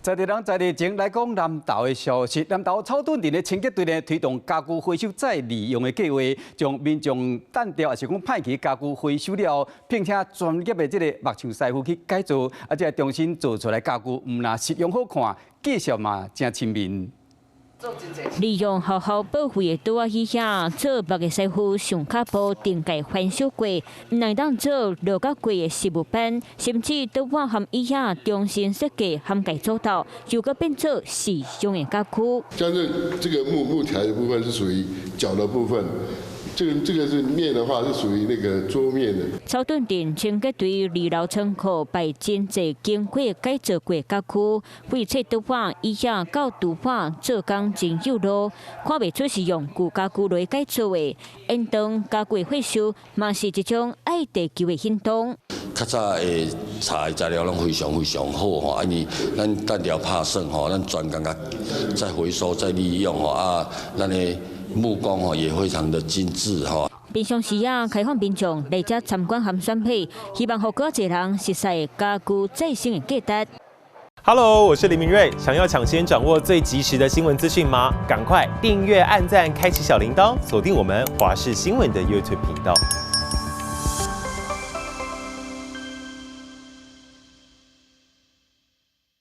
在地人在地前來講南投的消息，南投草屯鎮的清潔隊呢推動家具回收再利用的計劃，將民眾擲掉，抑是講歹去家具回收了，聘請專業的這个木匠師傅去改造，啊，這重新做出來家具，毋但實用好看，價錢嘛誠親民。利用學校報廢的桌仔椅仔，做木的師傅上跤步定界翻修過，毋但當做落甲貴的實物版，甚至桌仔和椅仔重新設計涵蓋做到，又閣變做時尚的家具。像這個木材的部分是屬於腳的部分。這個是面的話，是屬於那個桌面的。草屯鎮清潔隊二樓倉庫擺真濟經過改造過家具，廢棄桌仔椅仔到廚房做工真有路，看袂出是用舊家具來改造的。延長家具回收嘛是一種愛地球的行動。較早的柴材料攏非常非常好吼，因為咱擲掉拍算吼，咱專工共再回收再利用吼啊，咱的木工吼也非常的精緻吼。平常時啊，開放民眾來遮參觀和選品，希望予閣濟人熟悉家具再生的價值。 Hello，我是林明瑞，想要搶先掌握最及時的新聞資訊嗎？趕快訂閱、按讚、開啟小鈴鐺，鎖定我們華視新聞的 YouTube 頻道。